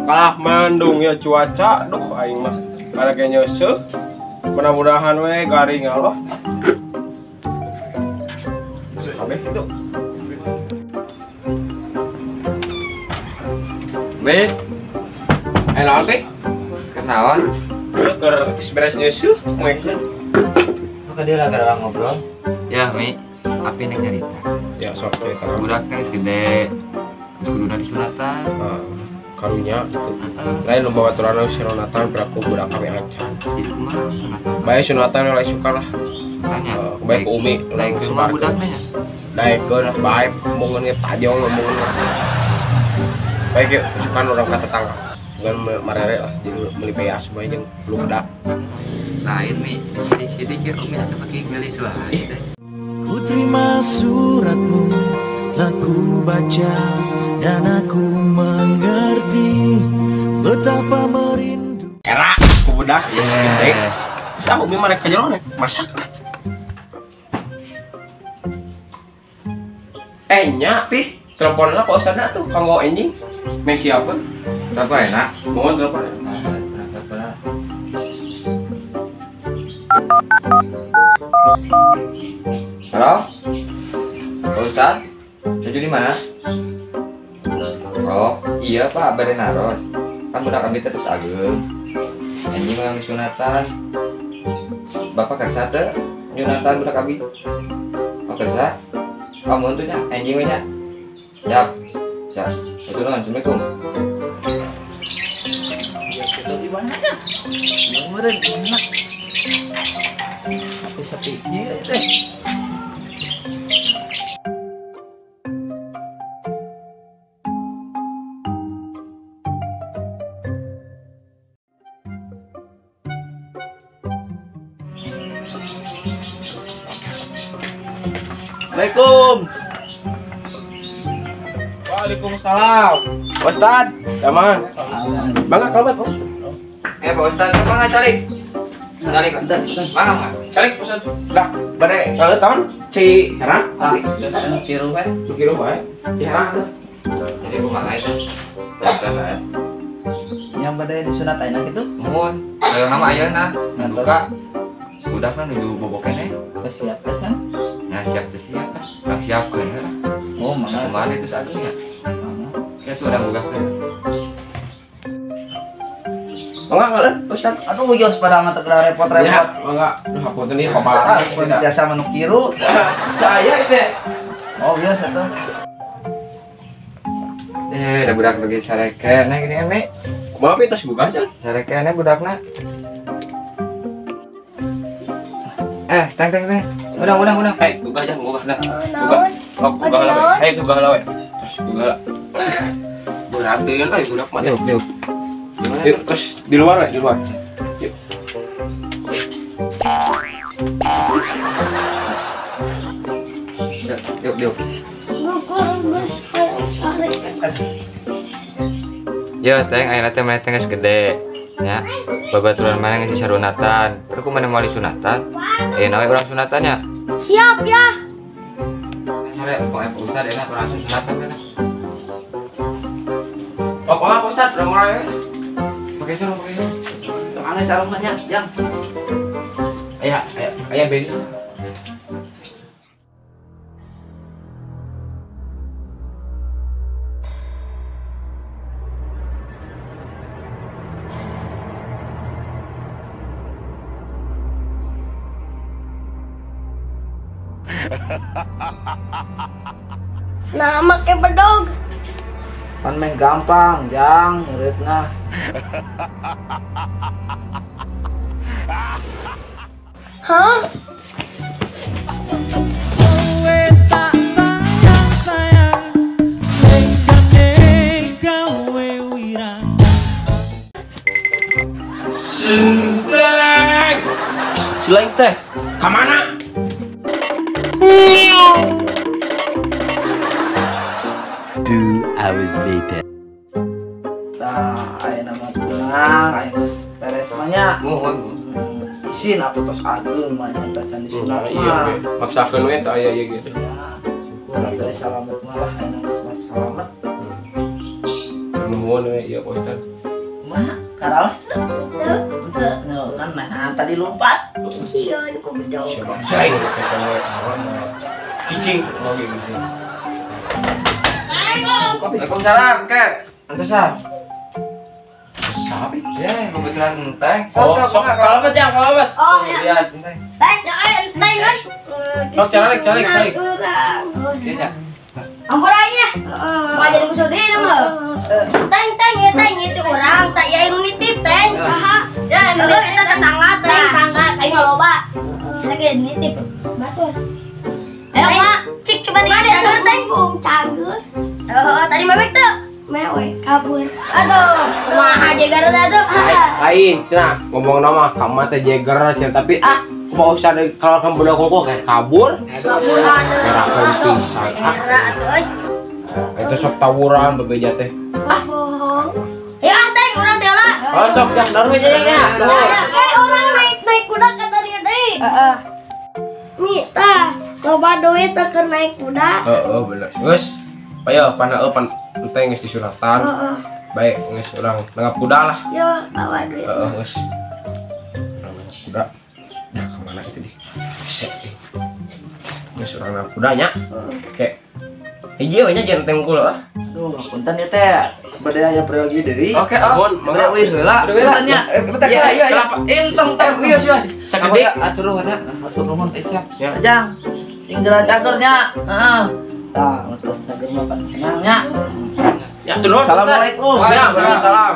Kalah mendung ya cuaca, duh aing mah kada ge nyeuseuh. Mudah-mudahan we garing Allah. Kabeh kitu. Be, naon teh? Kenaon? Keur geus beres nyeuseuh, kumaha. Ka dieu lah gara ngobrol. Ya, Mi, api nek nyarita. Ya, sok cerita. Budak teh geus gede. Geus kuduna disunatan. Karunya gitu. Lain nu babaturan sunatan beraku budak kami acan. Jadi kumaha sunatan? Bae sunatan lain suka lah. Sunatan ya. Bae ku Umi lain kumaha budakna nya. Daekeun lah bae mung ge tajong mung. Bae ge sukan urang ka tetangga. Sugan marere lah jeung meuli beas bae jeung luda. Lain Mi, sidik-sidik ya Umi asa bagi geulis wae teh. Ku terima suratmu, telah ku baca dan aku mengerti betapa merindu. Era, ku budak geus gede. Bisa Umi mah rek ka jero rek masak. Nya pi, telepon lah Pak Ustadz tuh kanggo anjing. Meh siapa? Apa enak? Mohon telepon. Halo? Pak Ustadz? Tuju di mana? Oh, iya Pak, bade naros. Kan budak kami terus ageung. Anjing mah sunatan. Bapak kersa teu? Nyunatan budak kami. Oh, kersa? Kamu tuh nya, anjing we nya. Siap. Siap. Itu nuhun, Assalamualaikum. Ya, kita di mana nya? Meureun enak. Tapi sepi ieu teh. Assalamualaikum. Waalaikumsalam. Pak Ustad, aman. Bangga kalau Pak. Pak Ustad, bangga calik. Calik, bangga enggak? Calik Pak Ustad. Lah, bade kalau tahun ci herang. Ah, kiru we. Kiru wae. Ci herang tuh. Jadi kumaha eta? Tah. Yang bade disunat ayeuna kitu? Muhun. Ayeuna mah ayeuna. Duka. Budakna nuju bobok keneh. Geus siap teh, Can? Nah, siap teh siap lah. Urang siapkeun heula. Oh, mangga. Kumaha itu aduh ya. Ya tuh urang gugahkeun. Mangga kalau Ustaz. Aduh, yos pada mah teu repot-repot. Ya, mangga. Duh, hapunten ieu kepala. Biasa mah nu kiru. Saya teh. Oh, biasa tuh. Da budak lagi sarekene gini Mi. Kumaha pi tos gugah Can? Sarekene budakna. Tang tang tang. Udang. Gugah jangan gugah. Nah, gugah. Oh, gugah lah. Hey, gugah lah we. Terus gugah lah. Berateun euy budak mah. Yuk, yuk. Yuk, terus di luar we, di luar. Yuk. Yuk, yuk. Ya, teng ayeuna teh maneh teh geus gede. Nya, babaturan maneh geus sarunatan. Terus kumaha moal disunatan? Ayeuna we urang sunatan nya. Siap ya. Sore, pokoknya Pak Ustad enak langsung sunatan enak. Oh, Pak Ustad udah mulai. Pakai sarung, pakai sarung. Soalnya sarungnya, Jang. Aya, aya, aya ben. Nah, make bedog. Pan main gampang, Jang, muridna. Hah? Kowe tak sayang-sayang, lenggane gawe wirang. Senteng. Selain teh, ka mana? 2 hours later. Tah, ayeuna mah tenang, ayeuna geus beres mah nya. Muhun. Isin atuh tos ageung mah nya teh can disunat mah. Iya we, maksakeun we teh aya ieu gitu. Ya, syukur atuh salamet mah lah ayeuna geus salamet. Nuhun we ieu Pak Ustad. Naros teu? Teu. Nu kan nah tadi lompat. Sieun ku bedog. Sering cicing oge gitu. Waalaikumsalam, Kek. Antosan. Sabi. Ya, kebetulan enteng. Sok sok kalebet ya, kalebet. Oh, ya. Iya, enteng. Teng, ya enteng guys. Sok calik calik calik. Iya, ya. Ampun aing ya. Mau jadi musuh deui dong lo. Teng teng ya teng itu urang tak ya nu nitip teng saha. Ya nu eta tetangga teng tetangga aing mah loba. Eta ge nitip. Batur. Enak mah cik coba nih cager teng. Cager. Oh, tadi mewek tuh. Mewek kabur. Aduh, kumaha jeger teh atuh. Lain, cenah ngomong nama kamu teh jeger cenah tapi ah kumaha usah kalau kamu bedog kok kayak kabur. Kabur aduh. Ngerakeun pisan. Era atuh euy. Itu sok tawuran bebeja teh. Ah, bohong. Ya teh urang teh lah. Oh, sok dah daruh aja ya. Kayak orang naik kuda kata dia deui. Heeh. Mi tah, loba duit teh keur naik kuda. Heeh, bener. Geus. Ayo pana pan enteng geus disunatan. Heeh. Baik, geus urang nanggap kuda lah. Yo, bawa duit. Heeh, geus. Urang nanggap kuda. Dah kemana itu di? Set. Geus urang nanggap kudanya. Oke. Hiji we nya jeung enteng unggul ah. Aduh, punten ieu teh. Bade aya peryogi deui. Oke, oh. Bade euy heula. Punten nya. Bentar ya, iya, iya. Entong teh. Iya, iya. Sakedik atur nuhun ya. Atur nuhun. Siap. Ajang. Sing geura cager nya. Heeh. Tah, geus cager mah tenang nya. Ya, turun. Assalamualaikum. Waalaikumsalam.